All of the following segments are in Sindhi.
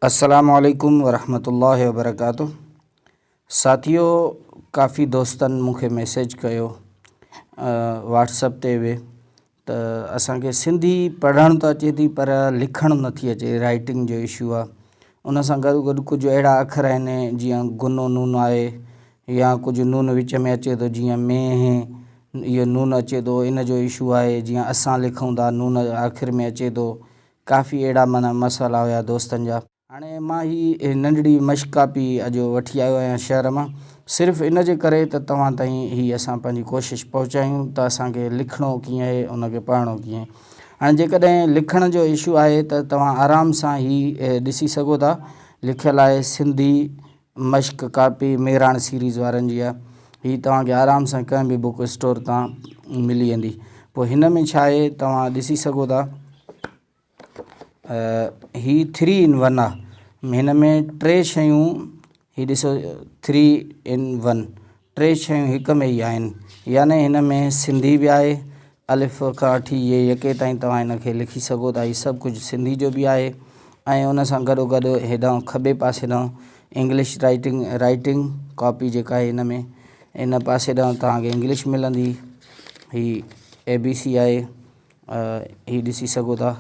السلام عليڪم ورحمة الله وبرڪاته ساٿيو ڪافي دوستن مون کي ميسيج ڪيو واٽس اپ تي به ته اسانکي سنڌي پڙهڻ ته اچي ٿي پر لکڻ نٿي اچي رائٽنگ جو اشو آ ان سان گڏ گڏ ڪجهه اهڙا اکر آهن جيئن گنو نون آهي يا ڪجهه نون وچ ۾ اچي ٿو جيئن مينهن اهو نون اچي ٿو ان جو اشو آهي جيئن اسان لکون ٿا نون آخر ۾ اچي ٿو ڪافي اهڙا معنيٰ مسئلا هيا دوستن جا. هاڻي مان هي ننڍڙي مشق ڪاپي اڄ وٺي آيو آهيان شهر مان صرف ان جي ڪري ته توهان تائين هي اسان پنهنجي ڪوشش پهچايون ته اسان کي لکڻو ڪيئن آهي ان کي پڙهڻو ڪيئن آهي. هاڻي جيڪڏهن لکڻ جو اشو آهي ته توهان آرام سان هي ڏسي سگهو ٿا لکيل آهي سنڌي مشق ڪاپي مهراڻ سيريز وارن جي آهي هي توهان کي آرام سان ڪنهن به بڪ اسٽور تان ملي ويندي پوء هن ۾ ڇا آهي توهان ڏسي سگهو ٿا هي ٿري ان ون آهي هن ۾ ٽي شيون هي ڏسو ٿري ان ون ٽي شيون هڪ ۾ ئي آهن يعني هن ۾ سنڌي به آهي الف کان وٺي يي يڪي تائين توهان هن کي لکي سگهو ٿا هي سڀ ڪجهه سنڌي جو به آهي ۽ ان سان گڏو گڏ هيڏانهن کٻي پاسي ڏانهن انگلش رائٽنگ رائٽنگ ڪاپي جيڪا آهي هن ۾ ان پاسي ڏانهن توهان کي انگلش ملندي هي اي بي سي آهي هي ڏسي سگهو ٿا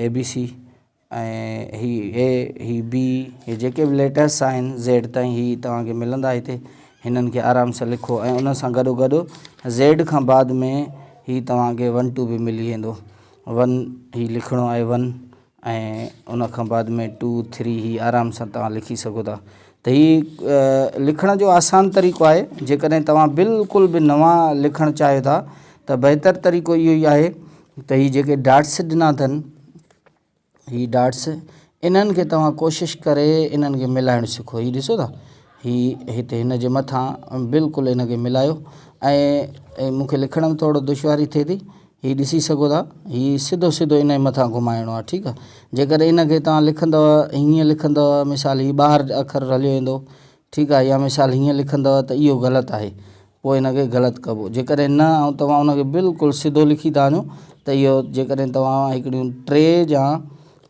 اي بي سي ۽ هي اي هي بي هي جيڪي به ليٽرس آهن زيڊ تائين هي توهان کي ملندا هتي هنن کي آرام سان لکو ۽ ان سان گڏو گڏ زيڊ کان بعد ۾ هي توهان کي ون ٽو به ملي ويندو ون هي لکڻو آهي ون ۽ ان کان بعد ۾ ٽو ٿري هي آرام سان توهان لکي سگهو ٿا ته هي لکڻ جو آسان طريقو آهي جيڪڏهن توهان بلڪل به نوان لکڻ چاهيو ٿا ته بهتر طريقو اهو ئي آهي ته هي جيڪي ڊاٽس ڏنا اٿن هي ڊاٽس انهن کي توهان ڪوشش ڪري انهن کي ملائڻ سکو هي ڏسو ٿا هي هتي هن جي مٿان بلڪل ان کي ملايو ۽ مون کي لکڻ ۾ ٿورو دشواري ٿئي ٿي هي ڏسي سگهو ٿا هي سڌو سڌو ان جي مٿان گهمائڻو آهي ٺيڪ آهي جيڪڏهن ان کي توهان لکندو هيئن لکندو مثال هي ٻاهر اکر هليو ويندو ٺيڪ آهي يا مثال هيئن لکندو ته اهو غلط آهي پوء ان کي غلط ڪبو جيڪڏهن نه ۽ توهان ان کي بلڪل سڌو لکي ٿا وڃو ته اهو جيڪڏهن توهان هڪڙيون ٽي يا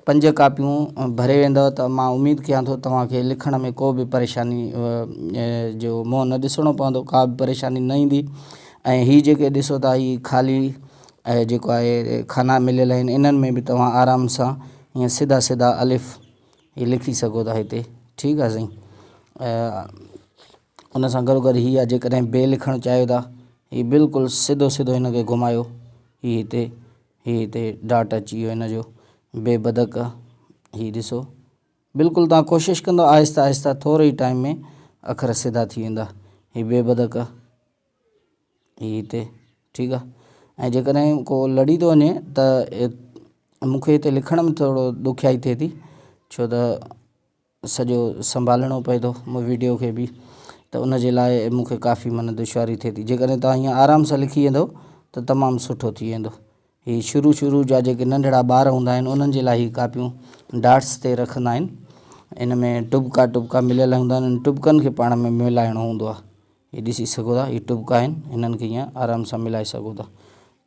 پنج ڪاپيون ڀري ويندؤ ته مان اميد ڪيان ٿو توهان کي لکڻ ۾ ڪو به پريشاني جو منهن نه ڏسڻو پوندو ڪا به پريشاني نه ايندي ۽ هي جيڪي ڏسو ٿا هي خالي جيڪو آهي خانا مليل آهن انهن ۾ به توهان آرام سان ائين سڌا سڌا الف هي لکي سگهو ٿا هتي ٺيڪ آهي سائين ان سان گڏو گڏ هي آ جيڪڏهن بي لکڻ چاهيو ٿا هي بلڪل سڌو سڌو هن کي گهمايو هي هتي هي هتي ڊاٽ اچي ويو هن جو بي بدڪ هي ڏسو بلڪل تان ڪوشش ڪندو آهستي آهستي ٿوري ئي ٽائيم ۾ اکر سڌا ٿي ويندا هي بي بدڪ هي هتي ٺيڪ آ ۽ جيڪڏهن ڪو لڙي ٿو وڃي ته مونکي هتي لکڻ ۾ ٿورو ڏکيائي ٿئي ٿي ڇو ته سڄو سنڀالڻو پئي ٿو ويڊيو کي به ته ان جي لاء مون کي ڪافي معنيٰ دشواري ٿئي ٿي جيڪڏهن توهان هيئن آرام سان لکي ويندو ته تمام سٺو ٿي ويندو هي شروع شروع جا جيڪي ننڍڙا ٻار هوندا آهن انهن جي لاء هي ڪاپيون ڊاٽس تي رکندا آهن ان ۾ ٽبڪا ٽبڪا مليل هوندا آهن ان ٽبڪن کي پاڻ ۾ ملائڻو هوندو آهي هي ڏسي سگهو ٿا هي ٽبڪا آهن هنن کي هيئن آرام سان ملائي سگهو ٿا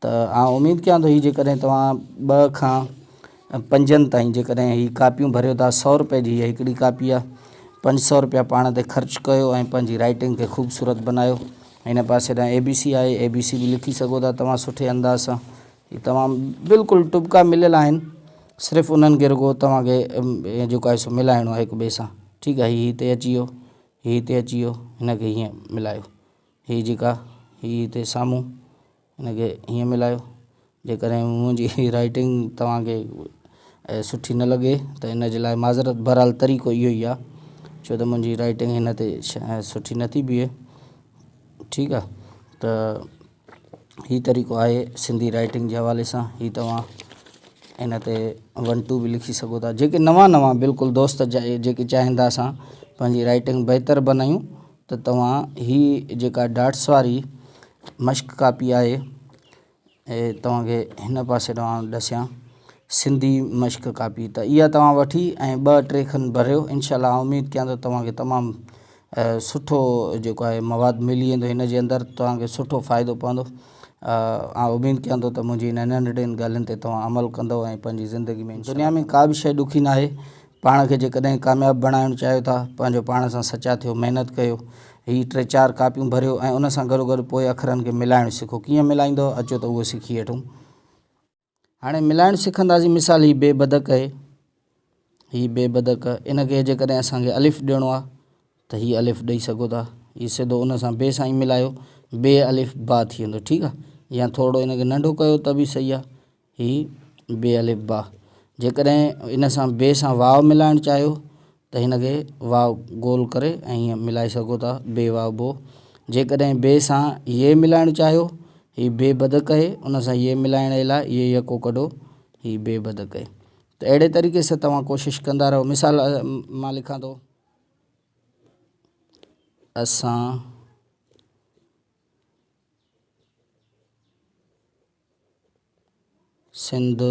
ته آئون اميد ڪيان ٿو هي جيڪڏهن توهان ٻه کان پنجن تائين جيڪڏهن هي ڪاپيون ڀريو ٿا سو روپئي جي هي هڪڙي ڪاپي آهي 500 روپيا پاڻ تي خرچ ڪيو ۽ پنهنجي رائٽنگ کي خوبصورت بنايو هن پاسي ڏانهن اي بي سي آهي اي بي سي به لکي سگهو ٿا توهان سٺي انداز سان هي تمام بلڪل ٽبڪا مليل آهن صرف انهن کي رڳو توهان کي جيڪو آهي سو ملائڻو آهي هڪ ٻئي سان ٺيڪ آهي هي هتي اچي ويو هي هتي اچي ويو هن کي هيئن ملايو هي جيڪا هي هتي سامهون هن کي هيئن ملايو جيڪڏهن منهنجي رائٽنگ توهان کي سٺي نه لڳي ته ان جي لاء معذرت بهرحال طريقو اهو ئي آهي ڇو ته منهنجي رائٽنگ هن تي سٺي نٿي بيهي ٺيڪ آهي ته هي طريقو آهي سنڌي رائٽنگ جي حوالي سان هي توهان ان تي ون ٽو به لکي سگهو ٿا جيڪي نوان نوان بلڪل دوست جيڪي چاهين ٿا اسان پنهنجي رائٽنگ بهتر بنايون ته توهان هي جيڪا ڊاٽس واري مشق ڪاپي آهي توهان کي هن پاسي ڏانهن ڏسيان سنڌي مشق ڪاپي ته اها توهان وٺي ۽ ٻه ٽي کن ڀريو انشاء الله اميد ڪيان ٿو توهان کي تمام سٺو جيڪو آهي مواد ملي ويندو هن جي اندر توهان کي سٺو فائدو پوندو آئون اميد ڪيان ٿو ته منهنجي هن ننڍڙين ڳالهين تي توهان عمل ڪندو ۽ پنهنجي زندگي ۾ دنيا ۾ ڪا به شيء ڏکي ناهي. پاڻ کي جيڪڏهن ڪامياب بڻائڻ چاهيو ٿا پنهنجو پاڻ سان سچا ٿيو محنت ڪيو هي ٽي چار ڪاپيون ڀريو ۽ ان سان گڏو گڏ پوء اکرن کي ملائڻ سکو ڪيئن ملائيندو اچو ته اهو سکي وٺون هاڻي ملائڻ سکنداسين مثال هي بي بدڪ آهي هي بي بدڪ ان کي جيڪڏهن اسان کي الف ڏيڻو آهي ته هي الف ڏئي سگهو ٿا هي سڌو ان سان بي سان ئي ملايو بي الف با ٿي ويندو ٺيڪ آهي يا ٿورو ان کي ننڍو ڪيو ته به صحيح آهي هي بي الف با جيڪڏهن ان سان بي سان واو ملائڻ چاهيو ته هن کي واو گول ڪري ۽ هيئن ملائي سگهو ٿا بي واو بو جيڪڏهن بي سان يي ملائڻ چاهيو هي بي بدڪ آهي ان سان يي ملائڻ جي لاء يي يڪو ڪڍو هي بي بدڪ آهي ته اهڙي طريقي سان توهان ڪوشش ڪندا رهو مثال مان لکان ٿو اسان سنڌ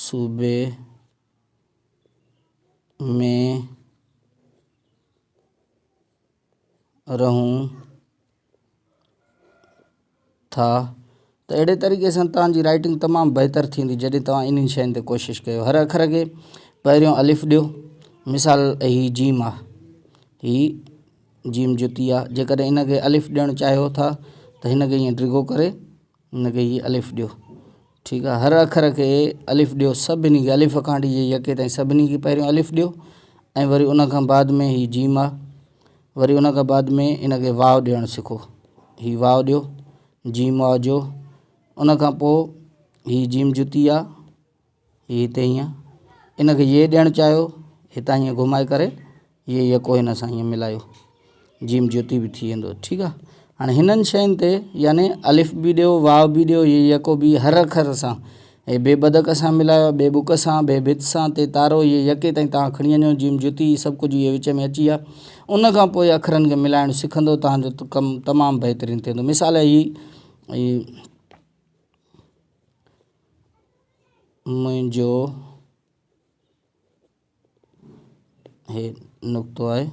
صوبي ۾ رهون ٿا ته اهڙي طريقي سان توهان جي رائٽنگ تمام بهتر ٿيندي جڏهن توهان انهن شين تي ڪوشش ڪيو هر اکر کي پهريون الف ڏيو مثال هي جيم آهي هي جيم جتي آ جيڪڏهن ان کي الف ڏيڻ چاهيو ٿا ته هن کي ائين ڊگهو ڪري هن کي هي الف ڏيو ٺيڪ آ هر اکر کي الف ڏيو سڀني کي الف کان وٺي يڪي تائين سڀني کي پهريون الف ڏيو ۽ وري ان کان بعد ۾ هي جيم آ وري ان کان بعد ۾ ان کي واو ڏيڻ سکو هي واو ڏيو جيم واو جو ان کان پوء هي جيم جتي آ هي هتي هيئن ان کي يي ڏيڻ چاهيو هتان هيئن گهمائي ڪري يي يڪو هن سان هيئن ملايو جيم جيوتي به ٿي ويندو ٺيڪ آ هاڻي هنن شين تي يعني الف به ڏيو واو به ڏيو يي يڪو به هر اکر سان هي بي بدڪ سان ملايو بي بڪ سان بي ڀت سان تي تارو يي يڪي تائين تان کڻي وڃو جيم جيوتي سڀ ڪجهه اهي وچ ۾ اچي ويا ان کان پوء اکرن کي ملائڻ سکندو تان جو ڪم تمام بهترين ٿيندو مثال هي منهنجو هي نقطو آهي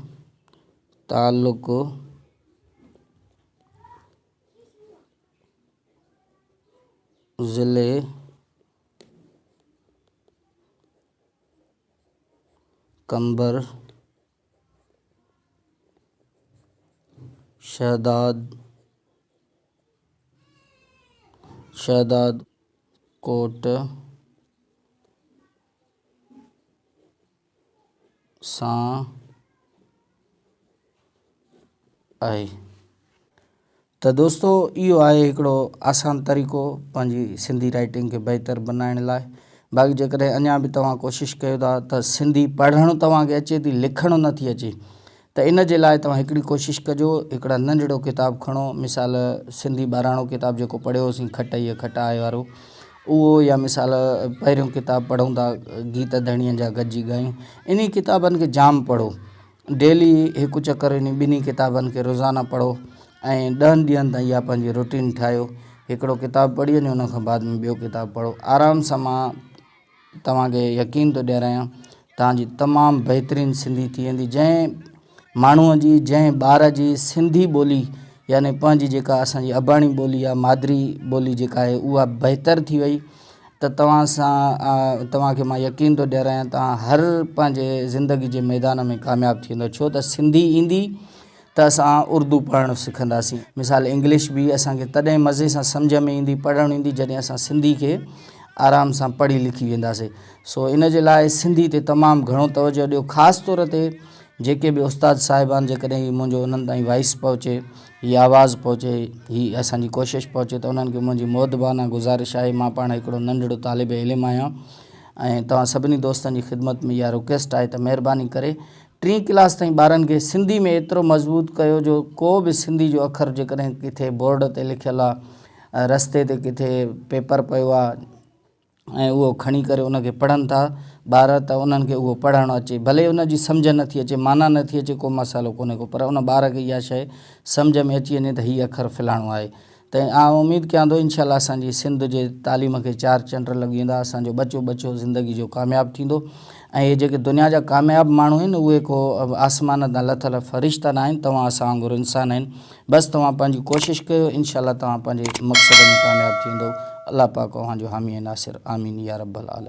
تعلق ضلعي قمبر شهداد شهداد ڪوٽ سان آهي. ته دوستو اهو آهي هڪڙو آسان طريقو پنهنجي سنڌي رائٽنگ کي بهتر بنائڻ لاء باقي جيڪڏهن اڃا به توهان ڪوشش ڪيو ٿا ته سنڌي پڙهڻ توهان کي اچي ٿي لکڻ نٿي اچي ته ان جي لاء توهان هڪڙي ڪوشش ڪجو هڪڙا ننڍڙو ڪتاب کڻو مثال سنڌي ٻاراڻو ڪتاب جيڪو پڙهيو هوسين کٽ هيء کٽ آهي وارو اهو يا مثال پهريون ڪتاب پڙهون ٿا گيت ڌڻيء جا گڏجي ڳايون انهي ڪتابن کي جام پڙهو ڊيلي هڪ چڪر انهي ٻنهي ڪتابن کي روزانه پڙهو ۽ ڏهن ڏينهن تائين اها پنهنجي روٽين ٺاهيو هڪڙو ڪتاب پڙهي وڃو ان کان بعد ۾ ٻيو ڪتاب پڙهو آرام سان مان توهان کي يقين ٿو ڏياريان توهان جي تمام بهترين سنڌي ٿي ويندي جنهن ماڻهوء جي جنهن ٻار جي سنڌي ٻولي يعني پنهنجي جيڪا اسان جي اباڻي ٻولي آهي مادري ٻولي جيڪا آهي اها بهتر ٿي وئي ته توهان سان توهان کي مان يقين ٿو ڏياريان توهان هر پنهنجي زندگي جي ميدان ۾ ڪامياب ٿي ويندو ڇو ته سنڌي ايندي ته اسان اردو پڙهڻ سکنداسين. مثال انگلش به اسان کي تڏهن مزي سان سمجهه ۾ ايندي پڙهڻ ايندي جڏهن اسان سنڌي کي آرام سان پڙهي لکي وينداسين. سو ان جي لاء سنڌي تي تمام گهڻو توجهه ڏيو خاص طور تي جيڪي به استاد صاحبان جيڪڏهن هي منهنجو انهن تائين وائس پهچي هي آواز پهچي هي اسان جي ڪوشش پهچي ته انهن کي منهنجي مودبانه گذارش آهي مان پاڻ هڪڙو ننڍڙو طالب علم آهيان ۽ توهان سڀني دوستن جي خدمت ۾ اها رڪويسٽ آهي ته مهرباني ڪري ٽين ڪلاس تائين ٻارن کي سنڌي ۾ ايترو مضبوط ڪيو جو ڪو به سنڌي جو اکر جيڪڏهن ڪٿي بورڊ تي لکيل آ رستي تي ڪٿي پيپر پيو آ ۽ اهو کڻي ڪري ان کي پڙهن ٿا ٻار ته انهن کي اهو پڙهڻ اچي ڀلي ان جي سمجهه نٿي اچي معنيٰ نٿي اچي ڪو مسئلو ڪونهي ڪو پر ان ٻار کي اها شيء سمجهه ۾ اچي وڃي ته هي اکر فلاڻو آهي ته آئون اميد ڪيان ٿو انشاء الله اسان جي سنڌ جي تعليم کي چار چنڊ لڳي ويندا اسان جو ٻچو ٻچو زندگي جو ڪامياب ٿيندو ۽ اهي جيڪي دنيا جا ڪامياب ماڻهو آهن اهي ڪو آسمان تان لٿل فرشتا نه آهن توهان اسان وانگر انسان آهن بس توهان پنهنجي ڪوشش ڪيو انشاء الله توهان پنهنجي مقصد ۾ ڪامياب ٿي ويندو. الله پاڪ اوهان جو حامي ۽ ناصر آمين يا رب العالمين.